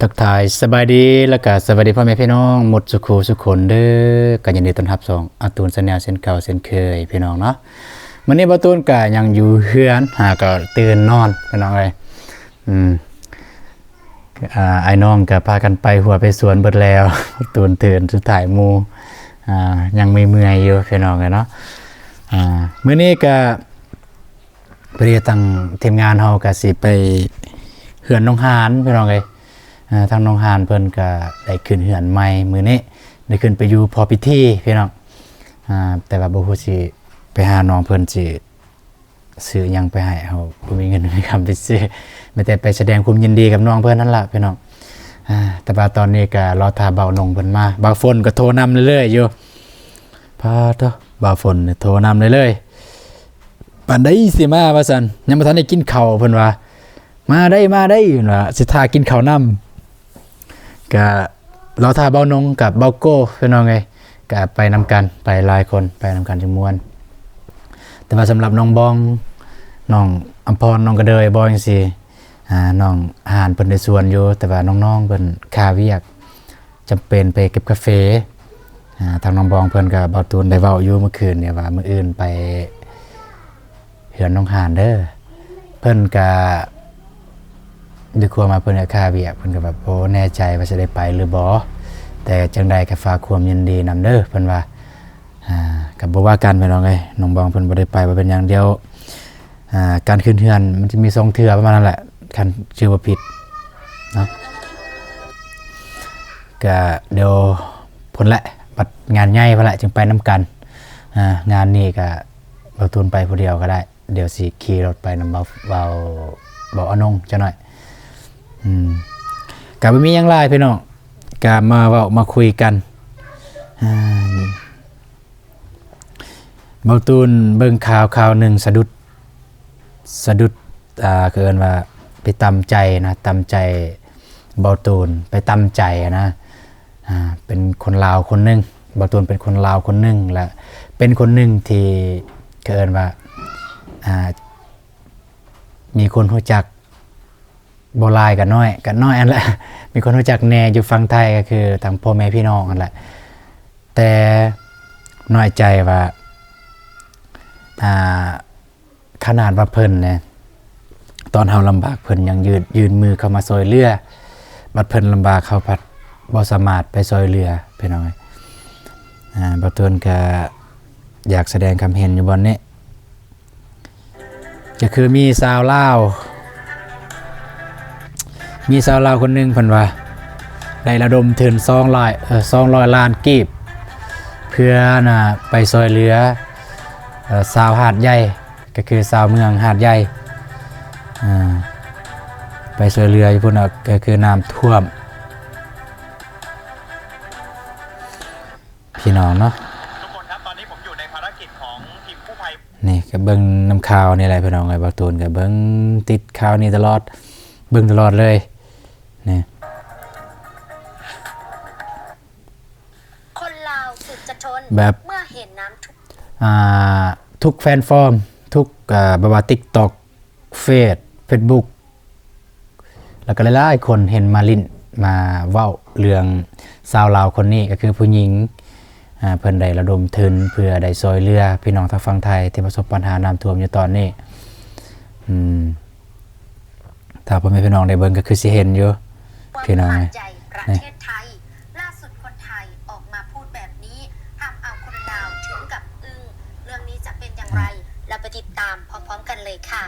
ທັກທາຍສະບາຍດີ ແລ້ວກະສະບາຍດີພໍ່ແມ່ພີ່ນ້ອງໝົດສູ່ຄູ່ສູ່ຄົນເດີ້. ກໍຍິນດີຕ້ອນຮັບຊ່ອງອາຕູນແຊນແນວເຊັ່ນເກົ່າເຊັ່ນເຄີຍພີ່ນ້ອງເນາະ. ມື້ນີ້ບ່າວຕູນກໍຍັງຢູ່ເຮືອນ ຫາກໍຕື່ນນອນພີ່ນ້ອງເອີຍ. ອືມ ອ່າ ອ້າຍນ້ອງກໍພາກັນໄປຫົວໄປສວນເບິດແລ້ວ ຕູນເທີນສຸດທ້າຍໝູ່ ອ່າ ຍັງເມື່ອຍໆຢູ່ພີ່ນ້ອງເອີຍເນາະ. ອ່າ ມື້ນີ້ກໍ ພໍດີທາງທີມງານເຮົາກໍຊິໄປເຮືອນນ້ອງຫານພີ່ນ້ອງເອີຍ. ເອີ ທາງນ້ອງຫານເພິ່ນກໍໄດ້ຂຶ້ນເຮືອນໃໝ່ມື້ນີ້ ໄດ້ຂຶ້ນໄປຢູ່ພໍພິທີພີ່ນ້ອງ. ອ່າ ແຕ່ວ່າບໍ່ຮູ້ຊິໄປຫານ້ອງເພິ່ນຊິຊື້ຫຍັງໄປໃຫ້ ເຮົາບໍ່ມີເງິນມີຄຳໄປຊື້ ມີແຕ່ໄປສະແດງຄວາມຍິນດີກັບນ້ອງເພິ່ນນັ້ນລະພີ່ນ້ອງ. ອ່າ ແຕ່ວ່າຕອນນີ້ກໍລໍຖ້າບ່າວນົງເພິ່ນມາ ບ່າວຝົນກໍໂທນຳເລື້ອຍໆຢູ່. ປາດໂທ້ ບ່າວຝົນໂທນຳເລື້ອຍໆ ປານໃດຊິມາວ່າຊັ້ນ ຍັງບໍ່ທັນໄດ້ກິນເຂົ້າ ເພິ່ນວ່າ ມາໄດ໋ ມາໄດ໋ ເພິ່ນວ່າ ຊິຖ້າກິນເຂົ້ານຳ. ກະລໍຖ້າບ່າວນົງກັບບ່າວໂກ້ພີ່ນ້ອງເອີຍ ກະໄປນຳກັນ ໄປຫຼາຍຄົນ ໄປນຳກັນຈຶ່ງມ່ວນ. ແຕ່ວ່າສຳລັບນ້ອງບອງ ນ້ອງອຳພອນ ນ້ອງກະເດີຍ ບໍ່ຈັ່ງຊີ້ ອ່າ ນ້ອງຫານເພິ່ນໄດ້ຊວນຢູ່ ແຕ່ວ່ານ້ອງໆເພິ່ນຄາວຽກ ຈຳເປັນໄປເກັບກາເຟ. ອ່າ ທາງນ້ອງບອງເພິ່ນກໍ ບ່າວຕູນໄດ້ເວົ້າຢູ່ມື້ຄືນນີ້ວ່າ ມື້ອື່ນໄປເຮືອນນ້ອງຫານເດີ້. ເພິ່ນກໍ ດ້ວຍຄວາມວ່າເພິ່ນກໍຄາວຽກ ເພິ່ນກໍແບບບໍ່ແນ່ໃຈວ່າຊິໄດ້ໄປຫຼືບໍ່ ແຕ່ຈັ່ງໃດກໍຝາກຄວາມຍິນດີນຳເດີ້ ເພິ່ນວ່າ. ອ່າ ກໍບໍ່ວ່າກັນພີ່ນ້ອງເອີຍ ນ້ອງບອງເພິ່ນບໍ່ໄດ້ໄປບໍ່ເປັນຫຍັງ ດຽວ ອ່າ ການຂຶ້ນເຮືອນມັນຈະມີສອງເທື່ອປະມານນັ້ນແຫຼະ ຄັນຈື່ບໍ່ຜິດເນາະ. ກະດຽວພຸ້ນແຫຼະ ບັດງານໃຫຍ່ພຸ້ນແຫຼະຈຶ່ງໄປນຳກັນ. ອ່າ ງານນີ້ກະບ່າວຕູນໄປຜູ້ດຽວກໍໄດ້ ດຽວຊິຂີ່ລົດໄປນຳເບົາ ເບົາ ເບົາອານົງຈັກໜ້ອຍ. ອືມ ກະບໍ່ມີຫຍັງຫຼາຍພີ່ນ້ອງ ກະມາເວົ້າມາຄຸຍກັນ. ອ່າ ບ່າວຕູນເບິ່ງຂ່າວຂ່າວໜຶ່ງ ສະດຸດ ສະດຸດ ອ່າ ເຂົາເອີ້ນວ່າໄປຕຳໃຈນະ ຕຳໃຈ ບ່າວຕູນໄປຕຳໃຈນະ. ອ່າ ເປັນຄົນລາວຄົນໜຶ່ງ ບ່າວຕູນເປັນຄົນລາວຄົນໜຶ່ງ ແລະ ເປັນຄົນໜຶ່ງທີ່ ເຂົາເອີ້ນວ່າ ອ່າ ມີຄົນຮູ້ຈັກ ບໍ່ຫຼາຍກໍໜ້ອຍ ກໍໜ້ອຍຫັ້ນແຫຼະ ມີຄົນຮູ້ຈັກແດ່ຢູ່ຝັ່ງໄທ ກໍຄືທາງພໍ່ແມ່ພີ່ນ້ອງຫັ້ນແຫຼະ. ແຕ່ນ້ອຍໃຈວ່າ ອ່າ ຂະໜາດວ່າເພິ່ນນະ ຕອນເຮົາລຳບາກເພິ່ນຍັງຍື່ນ ຍື່ນມືເຂົ້າມາຊ່ວຍເຫຼືອ ບັດເພິ່ນລຳບາກເຮົາພັດບໍ່ສາມາດໄປຊ່ວຍເຫຼືອ ພີ່ນ້ອງເອີຍ. ອ່າ ບ່າວຕູນກໍຢາກສະແດງຄວາມເຫັນຢູ່ບ່ອນນີ້ ກໍຄືມີຊາວລາວ ມີຊາວລາວຄົນໜຶ່ງເພິ່ນວ່າ ໄດ້ລະດົມທຶນສອງຮ້ອຍ ເອີ ສອງຮ້ອຍລ້ານກີບ ເພື່ອນະ ໄປຊ່ວຍເຫຼືອ ເອີ ຊາວຫາດໃຫຍ່ ກໍຄືຊາວເມືອງຫາດໃຫຍ່ ເອີ ໄປຊ່ວຍເຫຼືອຢູ່ພຸ້ນນະ ກໍຄືນ້ຳຖ້ວມ ພີ່ນ້ອງເນາະ. ທຸກຄົນຄັບ ຕອນນີ້ຜົມຢູ່ໃນພາລະກິດຂອງທີມກູ້ໄພ ນີ້ກໍເບິ່ງນຳຂ່າວນີ້ແຫຼະພີ່ນ້ອງເອີຍ ບ່າວຕູນກໍເບິ່ງຕິດຂ່າວນີ້ຕະຫຼອດ ເບິ່ງຕະຫຼອດເລີຍນີ້. ຄົນລາວສຸດຈະທົນ ແບບ ເມື່ອເຫັນນ້ຳຖ້ວມ ອ່າ ທຸກແພລດຟອມ ທຸກ ເອີ ບໍ່ວ່າຕິກຕັອກ ເຟສ ເຟສບຸກ ແລ້ວກໍຫຼາຍໆຄົນເຫັນມາຫຼິ້ນມາເວົ້າເລື່ອງຊາວລາວຄົນນີ້ ກໍຄືຜູ້ຍິງ ອ່າ ເພິ່ນໄດ້ລະດົມທຶນເພື່ອໄດ້ຊ່ວຍເຫຼືອພີ່ນ້ອງທາງຝັ່ງໄທທີ່ປະສົບບັນຫານ້ຳຖ້ວມຢູ່ຕອນນີ້. ອືມ ຖ້າພໍ່ແມ່ພີ່ນ້ອງໄດ້ເບິ່ງກໍຄືຊິເຫັນຢູ່ ຄວາມ ພີ່ນ້ອງ ຫາດໃຫຍ່ປະເທດໄທ ລ່າສຸດຄົນໄທອອກມາພູດແບບນີ້ ທຳເອົາຄົນລາວເຖິງກັບອຶ້ງ ເລື່ອງນີ້ຈະເປັນຢ່າງໃດ ເຮົາໄປຕິດຕາມພ້ອມໆກັນເລີຍຄ່ະ.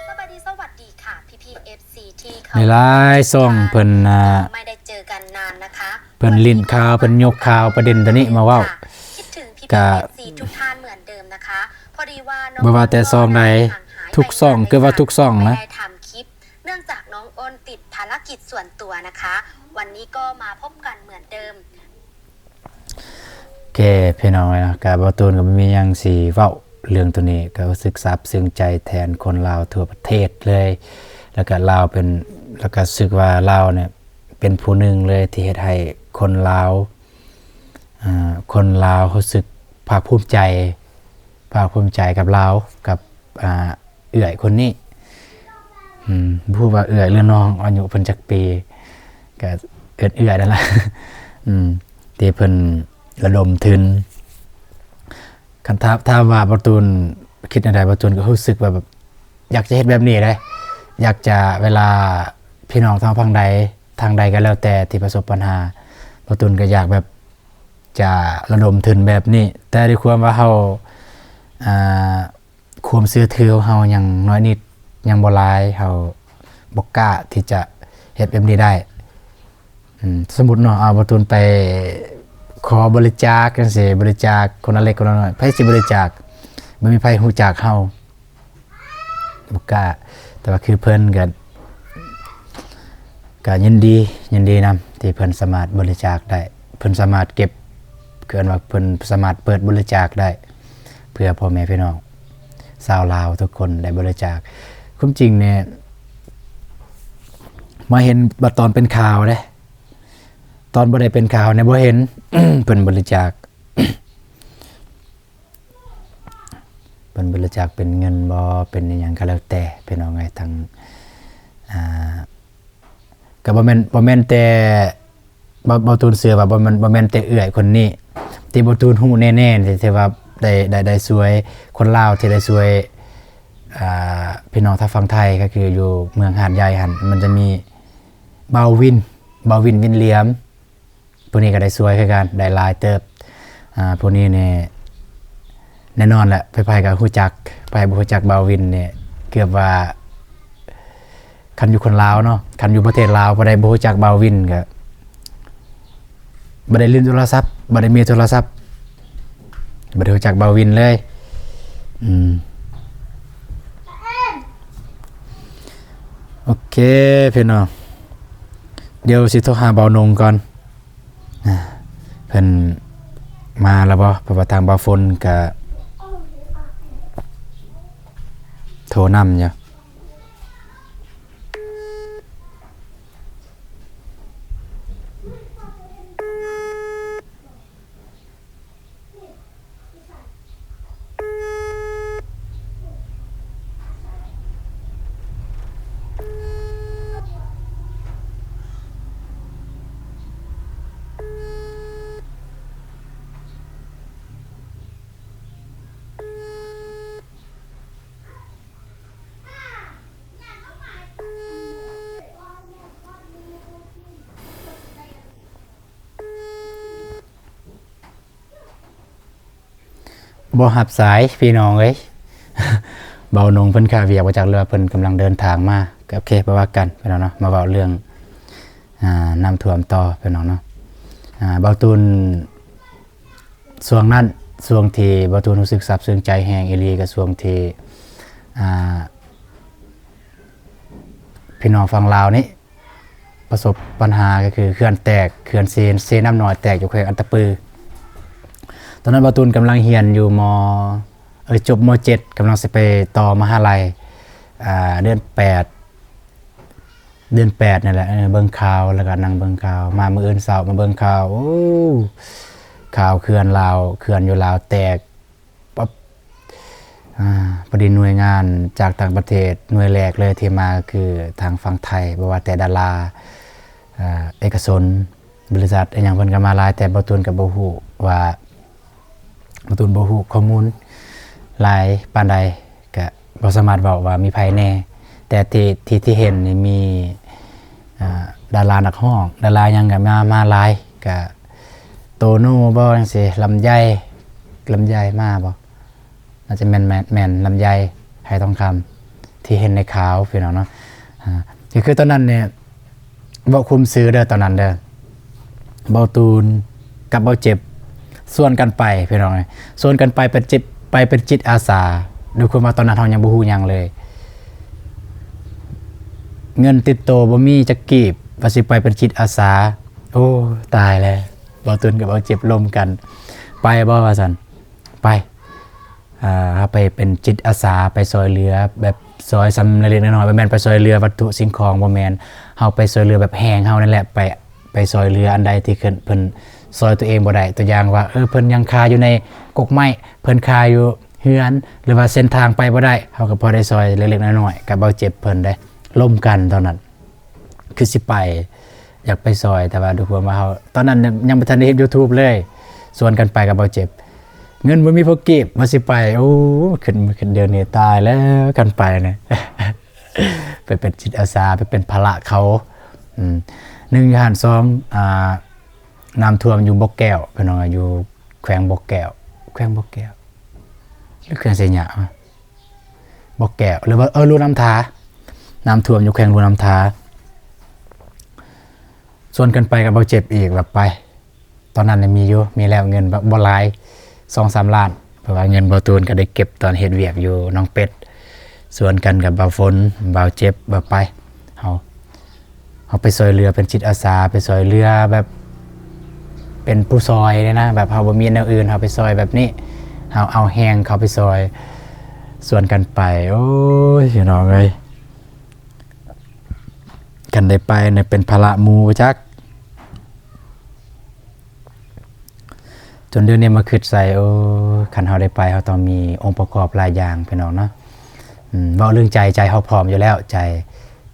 ສະບາຍດີ ສະຫວັດດີຄ່ະ ພີ່ໆ ເອັຟຊີ ທີ່ເຄົາລົບ ຫຼາຍໆຊ່ອງເພິ່ນ ອ່າ ໄມ່ໄດ້ເຈີກັນນານນະຄະ ເພິ່ນຫຼິ້ນຂ່າວ ເພິ່ນຍົກຂ່າວປະເດັນໂຕນີ້ມາເວົ້າ ຄິດເຖິງພີ່ໆ ເອັຟຊີ ທຸກທ່ານເໝືອນເດີມນະຄະ. ພໍດີວ່ານ້ອງ ບໍ່ວ່າແຕ່ຊ່ອງໃດ ທຸກຊ່ອງ ເກືອບວ່າທຸກຊ່ອງນະ ໄມ່ໄດ້ທຳຄລິບ ເນື່ອງຈາກນ້ອງອ້ນຕິດພາລະກິດສ່ວນຕົວນະຄະ ວັນນີ້ກໍມາພົບກັນເໝືອນເດີມ. ໂອເຄ ພີ່ນ້ອງເອີຍເນາະ ກະບ່າວຕູນກໍບໍ່ມີຫຍັງຊິເວົ້າເລື່ອງໂຕນີ້ ກໍຮູ້ສຶກຊາບຊຶ້ງໃຈແທນຄົນລາວທົ່ວປະເທດເລີຍ ແລ້ວກະລາວເປັນ ແລ້ວກະຮູ້ສຶກວ່າລາວນີ້ເປັນຜູ້ໜຶ່ງເລີຍທີ່ເຮັດໃຫ້ຄົນລາວ ອ່າ ຄົນລາວຮູ້ສຶກພາກພູມໃຈ ພາກພູມໃຈກັບລາວ ກັບ ອ່າ ເອື້ອຍຄົນນີ້ ອືມ ບໍ່ຮູ້ວ່າເອື້ອຍຫຼືນ້ອງ ອາຍຸເພິ່ນຈັກປີ ກະເອີ້ນເອື້ອຍນັ້ນລະ ອືມ ທີ່ເພິ່ນລະດົມທຶນ. ຄັນຖາມ ຖາມວ່າບ່າວຕູນຄິດແນວໃດ? ບ່າວຕູນກໍຮູ້ສຶກວ່າແບບ ຢາກຈະເຮັດແບບນີ້ເດ້ ຢາກຈະ ເວລາພີ່ນ້ອງທາງຝັ່ງໃດ ທາງໃດກໍແລ້ວແຕ່ທີ່ປະສົບບັນຫາ ບ່າວຕູນກໍຢາກແບບຈະລະດົມທຶນແບບນີ້ ແຕ່ດ້ວຍຄວາມວ່າເຮົາ ອ່າ ຄວາມເຊື່ອຖືຂອງເຮົາຍັງນ້ອຍນິດ ຍັງບໍ່ຫຼາຍ ເຮົາບໍ່ກ້າທີ່ຈະເຮັດແບບນີ້ໄດ້. ອືມ ສົມມຸດເນາະ ເອົາ ບ່າວຕູນໄປຂໍບໍລິຈາກຈັ່ງຊີ້ ບໍລິຈາກຄົນລະເລັກຄົນລະນ້ອຍ ໃຜຊິບໍລິຈາກ? ບໍ່ມີໃຜຮູ້ຈັກເຮົາ ບໍ່ກ້າ. ແຕ່ວ່າຄືເພິ່ນກໍ ກໍຍິນດີ ຍິນດີນຳທີ່ເພິ່ນສາມາດບໍລິຈາກໄດ້ ເພິ່ນສາມາດເກັບ ເອີ້ນວ່າເພິ່ນສາມາດເປີດບໍລິຈາກໄດ້ ເພື່ອພໍ່ແມ່ພີ່ນ້ອງຊາວລາວທຸກຄົນໄດ້ບໍລິຈາກ. ຄວາມຈິງນີ້ ມາເຫັນບັດຕອນເປັນຂ່າວເດ້ ຕອນບໍ່ໄດ້ເປັນຂ່າວນີ້ບໍ່ເຫັນ ເພິ່ນບໍລິຈາກ ເພິ່ນບໍລິຈາກເປັນເງິນບໍ່ ເປັນອີ່ຫຍັງກໍແລ້ວແຕ່ ພີ່ນ້ອງເອີຍ. ທັງ ອ່າ ກໍບໍ່ແມ່ນ ບໍ່ແມ່ນແຕ່ ບ່າວ ບ່າວຕູນເຊື່ອວ່າບໍ່ແມ່ນ ບໍ່ແມ່ນແຕ່ເອື້ອຍຄົນນີ້ ທີ່ບ່າວຕູນຮູ້ແນ່ໆ ທີ່ ທີ່ວ່າໄດ້ ໄດ້ ໄດ້ຊ່ວຍ ຄົນລາວທີ່ໄດ້ຊ່ວຍ ອ່າ ພີ່ນ້ອງທາງຝັ່ງໄທ ກໍຄືຢູ່ເມືອງຫາດໃຫຍ່ຫັ້ນ ມັນຈະມີບ່າວວິນ ບ່າວວິນ ວິນຫຼຽມ ຜູ້ນີ້ກໍໄດ້ຊ່ວຍຄືກັນ ໄດ້ຫຼາຍເຕີບ. ອ່າ ຜູ້ນີ້ນີ້ແນ່ນອນແຫຼະ ໃຜໆກໍຮູ້ຈັກ ໃຜບໍ່ຮູ້ຈັກບ່າວວິນນີ້ ເກືອບວ່າ ຄັນຢູ່ຄົນລາວເນາະ ຄັນຢູ່ປະເທດລາວ ຜູ້ໃດບໍ່ຮູ້ຈັກບ່າວວິນກໍບໍ່ໄດ້ຫຼິ້ນໂທລະສັບ ບໍ່ໄດ້ມີໂທລະສັບ ບໍ່ໄດ້ຮູ້ຈັກບ່າວວິນເລີຍ. ອືມ ໂອເຄ ພີ່ນ້ອງ ດຽວຊິໂທຫາບ່າວນົງກ່ອນ ອ່າ ເພິ່ນມາແລ້ວບໍ່? ເພາະວ່າທາງບ່າວຝົນກະໂທນຳຢູ່. ບໍ່ຮັບສາຍພີ່ນ້ອງເອີຍ. ເບົານົງເພິ່ນຄາວຽກບໍ່ຈັກ ຫຼືວ່າເພິ່ນກຳລັງເດີນທາງມາ. ກໍໂອເຄ ບໍ່ວ່າກັນພີ່ນ້ອງເນາະ. ມາເວົ້າເລື່ອງ ອ່າ ນ້ຳຖ້ວມຕໍ່ພີ່ນ້ອງເນາະ. ອ່າ ເບົາຕູນ ຊ່ວງນັ້ນ ຊ່ວງທີ່ເບົາຕູນຮູ້ສຶກຊາບຊຶ້ງໃຈແຮງອີ່ຫຼີ ກໍຊ່ວງທີ່ ອ່າ ພີ່ນ້ອງຝັ່ງລາວນີ້ ປະສົບບັນຫາກໍຄືເຂື່ອນແຕກ ເຂື່ອນເຊ ເຊນ້ຳນ້ອຍແຕກຢູ່ແຂວງອັດຕະປື. ຕອນນັ້ນເບົາຕູນກຳລັງຮຽນຢູ່ ມ ເອີ ຈົບ ມ ເຈັດ ກຳລັງຊິໄປຕໍ່ມະຫາໄລ ອ່າ ເດືອນແປດ ເດືອນແປດນີ້ແຫຼະ ເອີ ເບິ່ງຂ່າວ ແລ້ວກໍນັ່ງເບິ່ງຂ່າວ ມາມື້ອື່ນເຊົ້າມາເບິ່ງຂ່າວ ໂອ້ ຂ່າວເຂື່ອນລາວ ເຂື່ອນຢູ່ລາວແຕກ ປັບ ອາ ພໍດີໜ່ວຍງານຈາກຕ່າງປະເທດ ໜ່ວຍແລກເລີຍທີ່ມາກໍຄືທາງຝັ່ງໄທ ບໍ່ວ່າແຕ່ດາລາ ອາ ເອກະຊົນ ບໍລິສັດອີ່ຫຍັງເພິ່ນກໍມາຫຼາຍ ແຕ່ເບົາຕູນກໍບໍ່ຮູ້ວ່າ ເບົາຕູນບໍ່ຮູ້ຂໍ້ມູນຫຼາຍປານໃດ ກໍບໍ່ສາມາດເວົ້າວ່າມີໃຜແດ່ ແຕ່ທີ່ ທີ່ ທີ່ເຫັນນີ້ມີ ອ່າ ດາລານັກຮ້ອງ ດາລາຫຍັງກໍມາ ມາຫຼາຍ ກະໂຕໂນ່ບໍ ຈັ່ງຊີ້ ລຳໄຍ ລຳໄຍມາບໍ ໜ້າຈະແມ່ນ ແມ່ນ ແມ່ນລຳໄຍ ໄຫທອງຄຳ ທີ່ເຫັນໃນຂ່າວ ພີ່ນ້ອງເນາະ. ອ່າ ກໍຄືຕອນນັ້ນນີ້ ເວົ້າຄຸມຊື່ເດີ ຕອນນັ້ນເດີ ເບົາຕູນກັບເບົາເຈັບ ຊວນກັນໄປພີ່ນ້ອງເອີຍ ຊວນກັນໄປເປັນຈິດ ໄປເປັນຈິດອາສາ ດ້ວຍຄວາມວ່າຕອນນັ້ນເຮົາຍັງບໍ່ຮູ້ຫຍັງເລີຍ ເງິນຕິດໂຕບໍ່ມີຈັກກີບ ວ່າຊິໄປເປັນຈິດອາສາ. ໂອ້ ຕາຍແລ້ວ ເບົາຕູນກັບເບົາເຈັບລົມກັນ ໄປບໍ່ວ່າຊັ້ນ ໄປ ອ່າ ເຮົາໄປເປັນຈິດອາສາ ໄປຊ່ອຍເຫຼືອແບບຊ່ອຍສ່ຳເລັກໆນ້ອຍໆ ບໍ່ແມ່ນໄປຊ່ອຍເຫຼືອວັດຖຸສິ່ງຂອງ ບໍ່ແມ່ນ ເຮົາໄປຊ່ອຍເຫຼືອແບບແຮງເຮົານັ້ນແຫຼະ ໄປ ໄປຊ່ອຍເຫຼືອອັນໃດທີ່ເພິ່ນ ເພິ່ນຊ່ອຍຕົວເອງບໍ່ໄດ້ ຕົວຢ່າງວ່າ ເອີ ເພິ່ນຍັງຄາຢູ່ໃນກົກໄມ້ ເພິ່ນຄາຢູ່ເຮືອນ ຫຼືວ່າເສັ້ນທາງໄປບໍ່ໄດ້ ເຮົາກໍພໍໄດ້ຊ່ອຍເລັກໆນ້ອຍໆ ກັບເບົາເຈັບເພິ່ນເດ້. ລົມກັນຕອນນັ້ນ ຄືຊິໄປ ຢາກໄປຊ່ອຍ ແຕ່ວ່າດ້ວຍຄວາມວ່າເຮົາ ຕອນນັ້ນຍັງ ຍັງບໍ່ທັນໄດ້ເຮັດ YouTube ເລີຍ ຊວນກັນໄປກັບເບົາເຈັບ ເງິນບໍ່ມີພໍກີບ ວ່າຊິໄປ ໂອ້ ຄິດ ຄິດດຽວນີ້ຕາຍແລ້ວ ຄັນໄປນະ ໄປເປັນຈິດອາສາ ໄປເປັນພາລະເຂົາ ອືມ ໜຶ່ງຢູ່ຫັ້ນ ສອງ ອ່າ ນ້ຳຖ້ວມຢູ່ບໍ່ແກ້ວ ພີ່ນ້ອງ ຢູ່ແຂວງບໍ່ແກ້ວ ແຂວງບໍ່ແກ້ວ ຫຼືແຂວງໄຊຍະ ບໍ່ແກ້ວ ຫຼືວ່າ ເອີ ຫຼວງນ້ຳທາ ນ້ຳຖ້ວມຢູ່ແຂວງຫຼວງນ້ຳທາ ຊວນກັນໄປກັບເບົາເຈັບອີກ ວ່າໄປ ຕອນນັ້ນນະມີຢູ່ ມີແລ້ວ ເງິນບໍ່ ບໍ່ຫຼາຍ ສອງສາມລ້ານ ເພາະວ່າເງິນເບົາຕູນກໍໄດ້ເກັບຕອນເຮັດວຽກຢູ່ໜອງເປັດ ຊວນກັນກັບເບົາຝົນ ເບົາເຈັບ ວ່າໄປ ເຮົາ ເຮົາໄປຊ່ອຍເຫຼືອເປັນຈິດອາສາ ໄປຊ່ອຍເຫຼືອແບບເປັນຜູ້ຊ່ອຍນີ້ນະ ແບບເຮົາບໍ່ມີແນວອື່ນ ເຮົາໄປຊ່ອຍແບບນີ້ ເຮົາເອົາແຮງເຂົາໄປຊ່ອຍ ຊວນກັນໄປ ໂອ້ຍ ພີ່ນ້ອງເອີຍ ຄັນໄດ້ໄປນີ້ເປັນພາລະໝູ່ບໍ່ຈັກ ຈົນດຽວນີ້ມາຄິດໃສ່ ໂອ້ ຄັນເຮົາໄດ້ໄປ ເຮົາຕ້ອງມີອົງປະກອບຫຼາຍຢ່າງ ພີ່ນ້ອງເນາະ ອືມ ເວົ້າເລື່ອງໃຈ ໃຈເຮົາພ້ອມຢູ່ແລ້ວ ໃຈ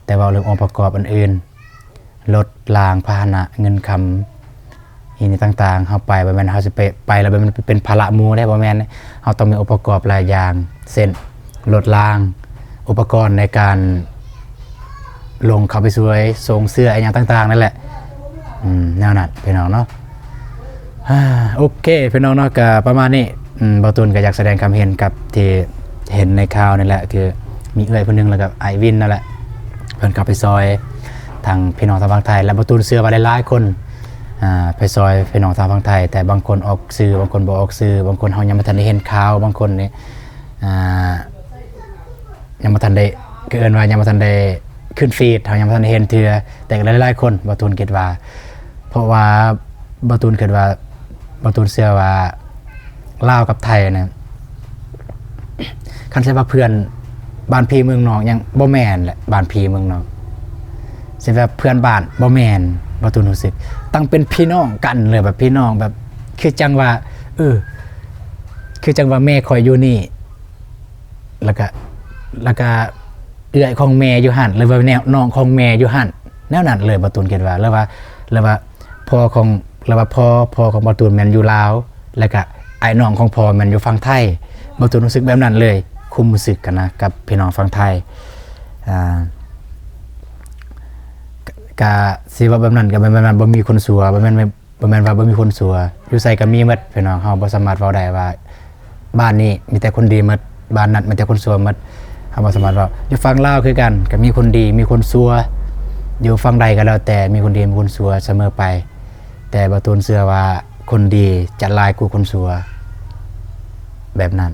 ແຕ່ເວົ້າເລື່ອງອົງປະກອບອື່ນໆ ລົດລາງພາຫະນະ ເງິນຄຳ ອີ່ຫຍັງຕ່າງໆ ເຮົາໄປ ບໍ່ແມ່ນເຮົາຊິໄປ ໄປແລ້ວແບບມັນເປັນພາລະໝູ່ເດ້ ບໍ່ແມ່ນ ເຮົາຕ້ອງມີອົງປະກອບຫຼາຍຢ່າງ ເຊັ່ນ ລົດລາງ ອຸປະກອນໃນການລົງເຂົ້າໄປຊ່ວຍ ສົ່ງເສື້ອ ອີ່ຫຍັງຕ່າງໆ ນັ້ນແຫຼະ ອືມ ແນວນັ້ນ ພີ່ນ້ອງເນາະ ໂອເຄ ພີ່ນ້ອງເນາະ ກະປະມານນີ້ ອືມ ບ່າວຕູນກະຢາກສະແດງຄວາມເຫັນກັບທີ່ເຫັນໃນຂ່າວນີ້ແຫຼະ ຄືມີເອື້ອຍຜູ້ໜຶ່ງ ແລ້ວກະອ້າຍວິນນັ້ນແຫຼະ ເພິ່ນເຂົ້າໄປຊ່ອຍທາງພີ່ນ້ອງທາງຝັ່ງໄທ ແລະ ບ່າວຕູນເຊື່ອວ່າຫຼາຍໆຄົນ ອ່າ ໄປຊ່ອຍພີ່ນ້ອງທາງຝັ່ງໄທ ແຕ່ບາງຄົນອອກຊື່ ບາງຄົນບໍ່ອອກຊື່ ບາງຄົນເຮົາຍັງບໍ່ທັນໄດ້ເຫັນຂ່າວ ບາງຄົນນີ້ ອ່າ ຍັງບໍ່ທັນໄດ້ ຄືເອີ້ນວ່າຍັງບໍ່ທັນໄດ້ຂຶ້ນຟີດ ເຮົາຍັງບໍ່ທັນໄດ້ເຫັນເທື່ອ ແຕ່ກໍຫຼາຍໆຄົນ ບ່າວຕູນຄິດວ່າ ເພາະວ່າບ່າວຕູນຄິດວ່າ ບ່າວຕູນເຊື່ອວ່າລາວກັບໄທນະ ຄັນຊິວ່າເພື່ອນບ້ານພີ່ເມືອງນ້ອງ ຍັງບໍ່ແມ່ນແຫຼະ ບ້ານພີ່ເມືອງນ້ອງ ຊິວ່າເພື່ອນບ້ານ ບໍ່ແມ່ນ ບ່າວຕູນຮູ້ສຶກ ຕ້ອງເປັນພີ່ນ້ອງກັນເລີຍ ແບບພີ່ນ້ອງ ແບບຄືຈັ່ງວ່າ ເອີ ຄືຈັ່ງວ່າແມ່ຂ້ອຍຢູ່ນີ້ ແລ້ວກະ ແລ້ວກະເອື້ອຍຂອງແມ່ຢູ່ຫັ້ນ ຫຼືວ່າແນວ ນ້ອງຂອງແມ່ຢູ່ຫັ້ນ ແນວນັ້ນເລີຍ ບ່າວຕູນຄິດວ່າ ຫຼືວ່າ ຫຼືວ່າພໍ່ຂອງ ຫຼືວ່າພໍ່ ພໍ່ຂອງບ່າວຕູນແມ່ນຢູ່ລາວ ແລ້ວກະອ້າຍນ້ອງຂອງພໍ່ແມ່ນຢູ່ຝັ່ງໄທ ບ່າວຕູນຮູ້ສຶກແບບນັ້ນເລີຍ ຄວາມຮູ້ສຶກຫັ້ນນະ ກັບພີ່ນ້ອງຝັ່ງໄທ ອ່າ ກະ ກະຊິເວົ້າແບບນັ້ນ ກະແມ່ນ ແມ່ນ ແມ່ນບໍ່ມີຄົນຊົ່ວ ບໍ່ແມ່ນ ບໍ່ແມ່ນວ່າບໍ່ມີຄົນຊົ່ວ ຢູ່ໃສກໍມີໝົດ ພີ່ນ້ອງ ເຮົາບໍ່ສາມາດເວົ້າໄດ້ວ່າ ບ້ານນີ້ມີແຕ່ຄົນດີໝົດ ບ້ານນັ້ນມີແຕ່ຄົນຊົ່ວໝົດ ເຮົາບໍ່ສາມາດເວົ້າ ຢູ່ຝັ່ງລາວຄືກັນ ກໍມີຄົນດີມີຄົນຊົ່ວ ຢູ່ຝັ່ງໃດກໍແລ້ວແຕ່ ມີຄົນດີມີຄົນຊົ່ວສະເໝີໄປ ແຕ່ບ່າວຕູນເຊື່ອວ່າຄົນດີຈະຫຼາຍກວ່າຄົນຊົ່ວ ແບບນັ້ນ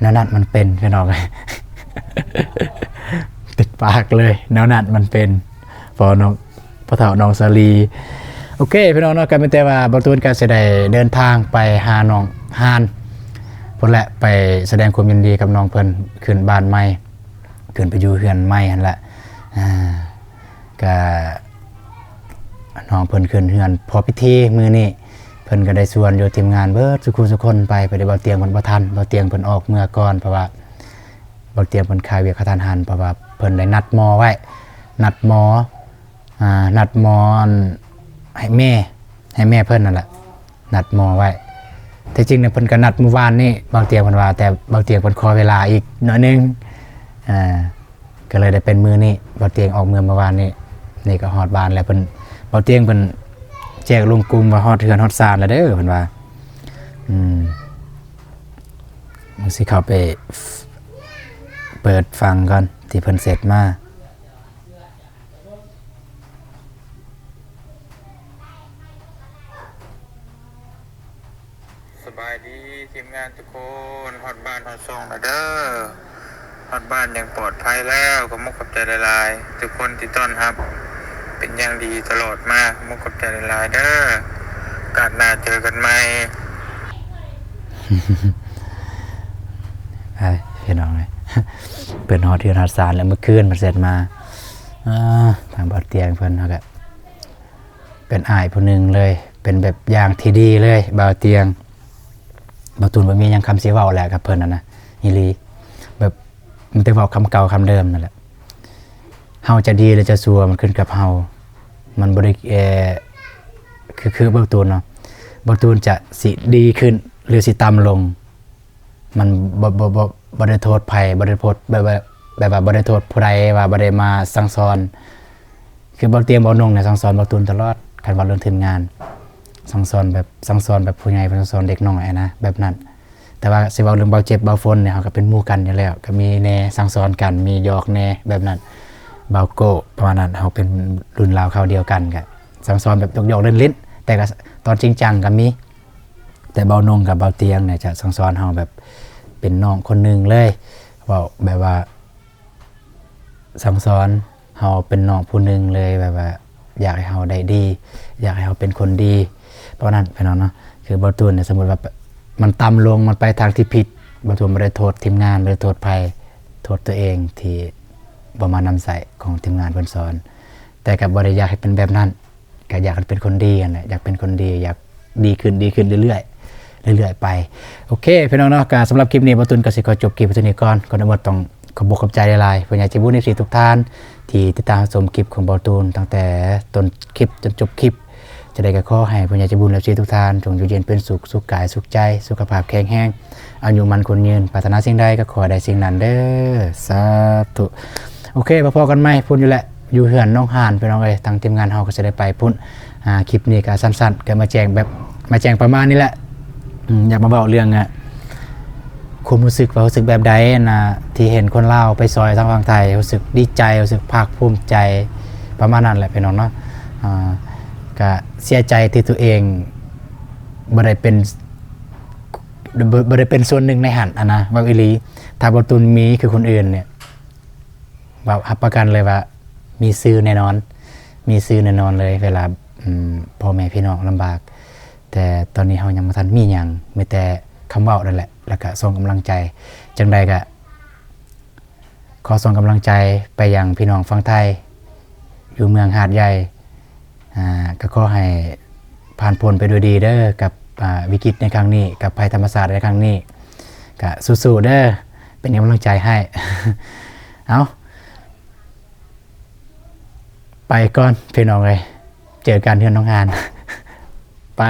ແນວນັ້ນມັນເປັນ ພີ່ນ້ອງ ຕິດປາກເລີຍ ແນວນັ້ນມັນເປັນ ພໍ່ນ້ອງ ພໍ່ເຖົ້ານ້ອງສາລີ ໂອເຄ ພີ່ນ້ອງເນາະ ກໍມີແຕ່ວ່າບ່າວຕູນກໍຊິໄດ້ເດີນທາງໄປຫານ້ອງຮານພຸ້ນແຫຼະ ໄປສະແດງຄວາມຍິນດີກັບນ້ອງເພິ່ນ ຂຶ້ນບ້ານໃໝ່ ຂຶ້ນໄປຢູ່ເຮືອນໃໝ່ຫັ້ນແຫຼະ ອ່າ ກໍນ້ອງເພິ່ນຂຶ້ນເຮືອນພໍພິທີມື້ນີ້ ເພິ່ນກໍໄດ້ຊວນຢູ່ທີມງານເບິດສູ່ຄູ່ສູ່ຄົນໄປ ພໍດີບ່າວຕຽງເພິ່ນບໍ່ທັນ ບ່າວຕຽງເພິ່ນອອກເມືອກ່ອນ ເພາະວ່າບ່າວຕຽງເພິ່ນຄາວຽກກະທັນຫັນ ເພາະວ່າເພິ່ນໄດ້ນັດໝໍໄວ້ ນັດໝໍ ອ່າ ນັດໝໍໃຫ້ແມ່ ໃຫ້ແມ່ເພິ່ນນັ້ນແຫຼະ ນັດໝໍໄວ້ ແທ້ຈິງນະເພິ່ນກໍນັດມື້ວານນີ້ ບ່າວຕຽງເພິ່ນວ່າ ແຕ່ບ່າວຕຽງເພິ່ນຂໍເວລາອີກໜ້ອຍໜຶ່ງ ອ່າ ກໍເລີຍໄດ້ເປັນມື້ນີ້ ບ່າວຕຽງອອກເມືອງມື້ວານນີ້ ນີ້ກໍຮອດບ້ານແລ້ວ ເພິ່ນ ບ່າວຕຽງເພິ່ນແຈ້ງລົງກຸ່ມວ່າຮອດເຮືອນຮອດຊານແລ້ວເດີ ເພິ່ນວ່າ ອືມ ຊິເຂົ້າໄປເປີດຟັງກ່ອນ ທີ່ເພິ່ນເຊັດມາ. ສະບາຍດີທີມງານທຸກຄົນ ຮອດບ້ານຮອດຊ່ອງແລ້ວເດີ ຮອດບ້ານຢ່າງປອດໄພແລ້ວ ຂອບມຸກຂອບໃຈຫຼາຍໆ ທຸກຄົນທີ່ຕ້ອນຮັບເປັນຢ່າງດີຕະຫຼອດມາ ຂອບມຸກຂອບໃຈຫຼາຍໆເດີ ໂອກາດໜ້າເຈີກັນໃໝ່. ໄປ ພີ່ນ້ອງເອີຍ ເພິ່ນຮອດເຮືອນຮອດຊານແລ້ວ ມື້ຄືນເພິ່ນເຊັດມາ ອ່າ ທາງບ່າວຕຽງເພິ່ນເຮົາກະ ເປັນອ້າຍຜູ້ໜຶ່ງເລີຍ ເປັນແບບຢ່າງທີ່ດີເລີຍ ບ່າວຕຽງ ບ່າວຕູນບໍ່ມີຫຍັງຄຳຊິເວົ້າແຫຼະກັບເພິ່ນຫັ້ນນະ ອີ່ຫຼີ ແບບມີແຕ່ເວົ້າຄຳເກົ່າຄຳເດີມນັ້ນແຫຼະ ເຮົາຈະດີ ຫຼື ຈະຊົ່ວ ມັນຂຶ້ນກັບເຮົາ. ມັນບໍ່ໄດ້ ເອ່ອ ຄື ຄືເບົາຕູນເນາະ, ເບົາຕູນຈະຊິດີຂຶ້ນ ຫຼື ຊິຕ່ຳລົງ ມັນບໍ່ ບໍ່ ບໍ່ ບໍ່ໄດ້ໂທດໃຜ ບໍ່ໄດ້ໂທດ ແບບວ່າ ແບບວ່າບໍ່ໄດ້ໂທດຜູ້ໃດວ່າບໍ່ໄດ້ມາສັ່ງສອນ. ຄືເບົາຕຽງ ເບົານົງນີ້ສັ່ງສອນເບົາຕູນຕະຫຼອດ. ຄັນເວົ້າເລື່ອງທີມງານ ສັ່ງສອນແບບ ສັ່ງສອນແບບຜູ້ໃຫຍ່ເພິ່ນສັ່ງສອນເດັກນ້ອຍຫັ້ນນະ ແບບນັ້ນ. ແຕ່ວ່າຊິເວົ້າເລື່ອງເບົາເຈັບ ເບົາຝົນນີ້ ເຮົາກໍເປັນໝູ່ກັນຢູ່ແລ້ວ ກໍມີແດ່ສັ່ງສອນກັນ ມີຫຍອກແດ່ແບບນັ້ນ. ເບົາໂກ້ປະມານນັ້ນ ເຮົາເປັນລຸ້ນລາວຄາວດຽວກັນ ກໍສັ່ງສອນແບບຫຍອກໆຫຼິ້ນໆ ແຕ່ກໍຕອນຈິງຈັງກໍມີ. ແຕ່ເບົານົງກັບເບົາຕຽງນີ້ຈະສັ່ງສອນເຮົາແບບເປັນນ້ອງຄົນໜຶ່ງເລີຍ ເວົ້າແບບວ່າສັ່ງສອນເຮົາເປັນນ້ອງຜູ້ໜຶ່ງເລີຍ ແບບວ່າຢາກໃຫ້ເຮົາໄດ້ດີ ຢາກໃຫ້ເຮົາເປັນຄົນດີ ປະມານນັ້ນ ພີ່ນ້ອງເນາະ. ຄືເບົາຕູນນີ້ ສົມມຸດວ່າມັນຕ່ຳລົງ ມັນໄປທາງທີ່ຜິດ ເບົາຕູນບໍ່ໄດ້ໂທດທີມງານ ບໍ່ໄດ້ໂທດໃຜ ໂທດຕົວເອງທີ່ບໍ່ມານຳໃຊ້ຂອງທີມງານເພິ່ນສອນ. ແຕ່ກໍບໍ່ໄດ້ຢາກໃຫ້ເປັນແບບນັ້ນ ກໍຢາກໃຫ້ເປັນຄົນດີຫັ້ນແຫຼະ ຢາກເປັນຄົນດີ ຢາກດີຂຶ້ນ ດີຂຶ້ນເລື້ອຍໆ ເລື້ອຍໆໄປ. ໂອເຄ ພີ່ນ້ອງເນາະ ກໍສຳລັບຄລິບນີ້ ເບົາຕູນກໍຊິຂໍຈົບຄລິບໄວ້ເທົ່ານີ້ກ່ອນ. ກ່ອນອື່ນໝົດຕ້ອງຂອບອົກຂອບໃຈຫຼາຍໆ ຜູ້ໃຫຍ່ໃຈບຸນ ເອັຟຊີ ທຸກທ່ານ ທີ່ຕິດຕາມຮັບຊົມຄລິບຂອງເບົາຕູນ ຕັ້ງແຕ່ຕົ້ນຄລິບຈົນຈົບຄລິບ. ຈັ່ງໃດກໍຂໍໃຫ້ຜູ້ໃຫຍ່ໃຈບຸນ ເອັຟຊີ ທຸກທ່ານ ຈົ່ງຢູ່ເຢັນເປັນສຸກ ສຸກກາຍສຸກໃຈ ສຸຂະພາບແຂງແຮງ ອາຍຸໝັ້ນຂວັນຍືນ ປາດຖະໜາສິ່ງໃດກໍຂໍໄດ້ສິ່ງນັ້ນເດີ ສາທຸ. ໂອເຄ ພໍ້ກັນໃໝ່ພຸ້ນຢູ່ແຫຼະ ຢູ່ເຮືອນໜອງຫານ ພີ່ນ້ອງເອີຍ. ທາງທີມງານເຮົາກໍຊິໄດ້ໄປພຸ້ນ. ອ່າ ຄລິບນີ້ກໍສັ້ນໆ ກໍມາແຈ້ງແບບ ມາແຈ້ງປະມານນີ້ແຫຼະ. ອືມ ຢາກມາເວົ້າເລື່ອງ ອ່າ ຄວາມຮູ້ສຶກວ່າຮູ້ສຶກແບບໃດນະ ທີ່ເຫັນຄົນລາວໄປຊ່ອຍທາງຝັ່ງໄທ ຮູ້ສຶກດີໃຈ ຮູ້ສຶກພາກພູມໃຈ ປະມານນັ້ນແຫຼະ ພີ່ນ້ອງເນາະ. ອ່າ ກະເສຍໃຈທີ່ຕົວເອງບໍ່ໄດ້ເປັນ ບໍ່ ບໍ່ໄດ້ເປັນສ່ວນໜຶ່ງໃນຫັ້ນຫັ້ນນະ ເວົ້າອີ່ຫຼີ. ຖ້າບໍ່ຕຸນມີຄືຄົນອື່ນນີ້ ເວົ້າຮັບປະກັນເລີຍວ່າມີຊື່ແນ່ນອນ ມີຊື່ແນ່ນອນເລີຍ ເວລາ ອືມ ພໍ່ແມ່ພີ່ນ້ອງລຳບາກ. ແຕ່ຕອນນີ້ເຮົາຍັງບໍ່ທັນມີຫຍັງ ມີແຕ່ຄຳເວົ້ານັ້ນແຫຼະ ແລ້ວກະສົ່ງກຳລັງໃຈ. ຈັ່ງໃດກະ ຂໍສົ່ງກຳລັງໃຈໄປຍັງພີ່ນ້ອງຝັ່ງໄທ ຢູ່ເມືອງຫາດໃຫຍ່ ອ່າ ກໍຂໍໃຫ້ຜ່ານພົ້ນໄປດ້ວຍດີເດີ ກັບ ອ່າ ວິກິດໃນຄັ້ງນີ້ ກັບໄພທຳມະຊາດໃນຄັ້ງນີ້. ກະສູ້ໆເດີ ເປັນກຳລັງໃຈໃຫ້. ເອົາ ໄປກ່ອນພີ່ນ້ອງເອີຍ ເຈີກັນເຮືອນໜອງຫານ ໄປ.